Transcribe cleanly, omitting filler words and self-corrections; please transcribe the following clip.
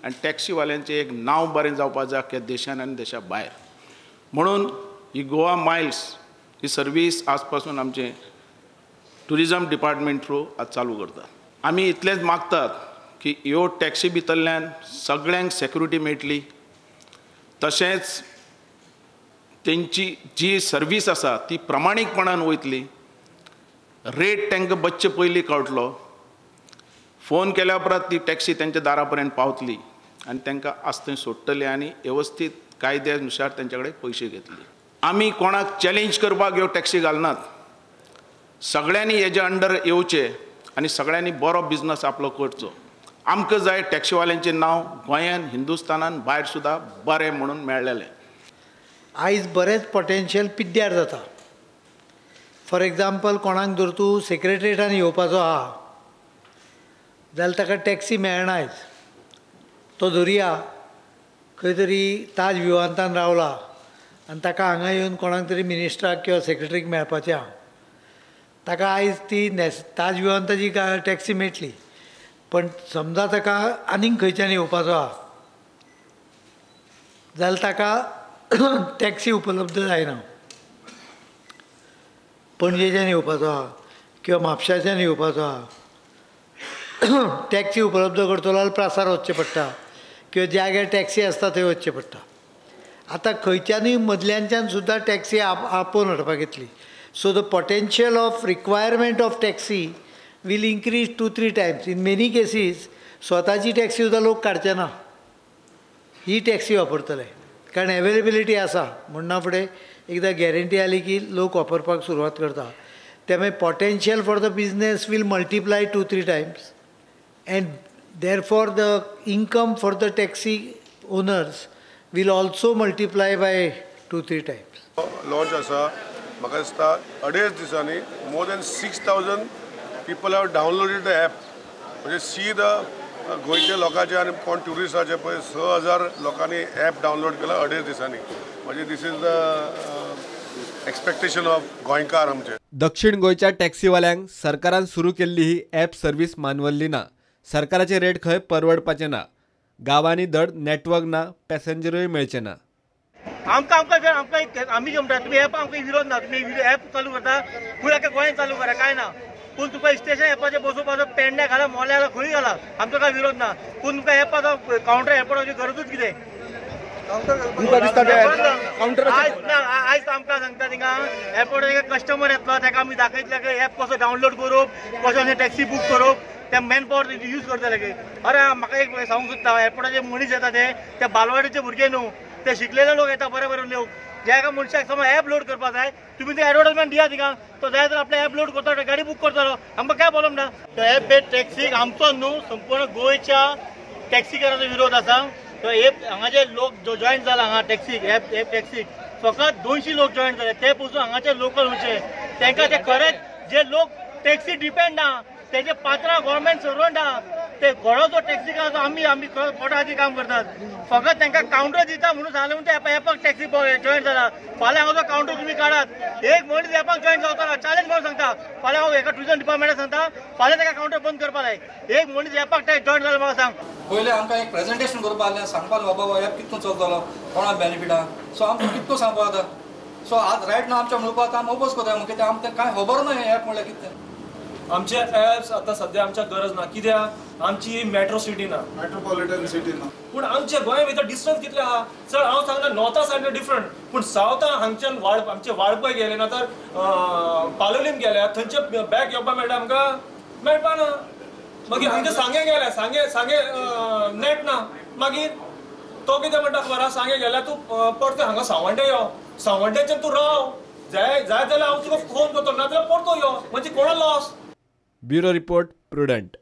आनी टॅक्सीवाल्यांचें एक नांव बरें जावपा जाय अख्ख्या देशान आनी देशा भायर. म्हणून ही गोवा मायल्स ही सर्वीस आज पासून आमचें ट्युरिजम डिपार्टमेंट थ्रू आज चालू करतात. आमी इतलेंच मागतात की ह्यो टॅक्सी भितरल्यान सगळ्यांक सेक्युरिटी मेळटली, तशेंच तेंची जी सर्वीस आसा ती प्रमाणीकपणान वयतली, रेट तांकां बसचे पयलीं कळटलो, फोन केल्या उपरांत ती टॅक्सी तेंच्या दारा पर्यंत पावतली आनी तांकां आज थंय सोडटली आनी वेवस्थीत कायद्या नुसार तेंच्या कडेन पयशे घेतली. आमी कोणाक चॅलेंज करपाक ह्यो टॅक्सी घालनात, सगळ्यांनी हेज्या अंडर येवचें आनी सगळ्यांनी बरो बिजनस आपलो करचो. आमकां जाय टॅक्सीवाल्यांचें नांव गोंयान हिंदुस्तानान भायर सुद्दां बरें म्हणून मेळ्ळेलें. आयज बरेंच पोटेन्शियल पिड्ड्यार जाता. फॉर एग्जाम्पल, कोणाक जर तूं सेक्रेटरीटान येवपाचो आहा जाल्यार ताका टॅक्सी मेळना आयज. तो धरुया खंय तरी ताज विवांतान रावला आनी ताका हांगा येवन कोणाक तरी मिनिस्टराक किंवा सेक्रेटरीक मेळपाचें आहा, ताका आयज ती ताज विवांताची टॅक्सी मेळटली, पण समजा ताका आनीक खंयच्यान येवपाचो आहा जाल्यार ताका टॅक्सी उपलब्ध जायना. पणजेच्यान येवपाचो आहा किंवा म्हापशाच्यान येवपाचो आहा, टॅक्सी उपलब्ध करतलो जाल्यार प्रासार वचचें पडटा किंवा ज्या टॅक्सी आसता थंय वचचें पडटा. आतां खंयच्यानूय मदल्यांच्यान सुद्दां टॅक्सी आपोवन हाडपाक येतली. So the potential of requirement of taxi will increase 2-3 times. In many cases स्वताची टॅक्सी सुद्दां लोक काडचे ना, ही टॅक्सी वापरतले, कारण एवेलेबिलिटी आसा म्हणना फुडें एकदां गॅरंटी आली की लोक वापरपाक सुरवात करता. त्यामुळे potential for the business will multiply 2-3 times and therefore the income for the taxi owners will also multiply by 2-3 times. Launch आसा, म्हाका दिसता 2.5 दिसांनी more than 6,000 people have downloaded the app. म्हणजे सी the गोंयच्या लोकांचे आनी कोण ट्युरिस्टाचे पळय 6,000 लोकांनी ॲप डावनलोड केला 2.5 दिसांनी. म्हणजे this is the expectation of गोंयकार आमचे. दक्षिण गोंयच्या टॅक्सीवाल्यांक सरकारान सुरू केल्ली ही ॲप सर्वीस मानवल्ली ना. सरकाराचे रेट खंय परवडपाचे ना, गांवांनी धड नेटवर्क ना, पॅसेंजरूय मेळचे ना. आमकां आमकां आमकां आमी म्हणटा तुमी ॲप आमकां विरोध ना, तुमी ॲप चालू करता फूल आख्या गोंयांत चालू करा काय ना, पूण तुका स्टेशन एपाचें बसोवपाचो पेडण्या घाला मोल्या घाला खंय घाला आमचो काय विरोध ना, पूण तुमकां एपाचो कावंटर एअरपोर्टाची गरजूच कितें? आयज आमकां सांगता थिंगा एअरपोर्टार कस्टमर येतलो ताका आमी दाखयतले की एप कसो डावनलोड करप, कसो टॅक्सी बूक करप, ते मॅन पावर यूज करतले की. अरे म्हाका एक सांगूंक सोदता, एअरपोर्टाचे मनीस येता ते बालवाडीचे भुरगे न्हू, ते शिकलेले लोक येता, बरे बरे लोक. ज्या एका मनशाक समज एप लोड करपाक जाय तुमी ते एडवर्टायजमेंट दिया थिंगा, तो जाय तर आपले एप लोड करता, गाडी बूक करतलो, आमकां काय प्रॉब्लम ना. तो एप बेड टॅक्सीक आमचो न्हू, संपूर्ण गोंयच्या टॅक्सीकारांचो विरोध आसा. तो एप हांगाचे लोक जो जॉयन जाला हांगा टॅक्सीक एप एप टॅक्सीक फकत 200 लोक जॉयन जाले, ते पसून हांगाचे लोकल म्हणचे तांकां ते खरेंच जे लोक टॅक्सी डिपेंड ना तेजे पात्रां गव्हर्मेंट सर्वंट आहा, ते घोडो टॅक्सी आमी आमी पोटा खातीर काम करतात. फकत तांकां कावंटर दिता म्हणून सांगलें म्हणून ते एपाक टॅक्सी जॉयन जाला. फाल्यां हांगाचो कावंटर तुमी काडात, एक मनीस एपाक जॉयन जावचो ना, चॅलेंज म्हणून सांगता. फाल्यां हांव एका ट्युरिजम डिपार्टमेंटाक सांगता फाल्यां ताका कावंटर बंद करपा जाय. एक मनीस एपाक जॉयन जाला म्हाका सांग. पयलें आमकां एक प्रेजेंटेशन करपा आसलें, सांगपाक बाबा एप कितको चलतलो, कोणाक बेनिफीट आहा, सो आमकां कितको सांगपा जाता. सो आज रायट ना आमच्या म्हणपाक आमी ओपोज करता, म्हणजे आमकां कांय खबर ना हें एप म्हणल्यार कितें. आमचे एप्स आतां सद्या आमच्या गरज ना, कित्याक आमची मेट्रो सिटी ना, मेट्रोपॉलिटन सिटी ना, पूण आमच्या गोंया भितर डिस्टन्स कितले आहा. सर हांव सांगना नॉर्था सायडीन डिफरंट, पूण सावथा हांगच्यान आमचे वाळपय गेले ना तर पालोलीम गेल्या थंयचे बॅग घेवपाक मेळटा आमकां, मेळपा ना. मागीर हांगचे सांगे गेल्या, सांगे सांगे नेट ना, मागीर तो कितें म्हणटा खबर आहा, सांगे गेल्या तूं परतो हांगा सावंडे यो, सावंड्याच्यान तूं राव, जाय जाय जाल्यार हांव तुका फोन करतो, ना जाल्यार परतो यो, म्हणजे कोणा लॉस. Bureau report, Prudent.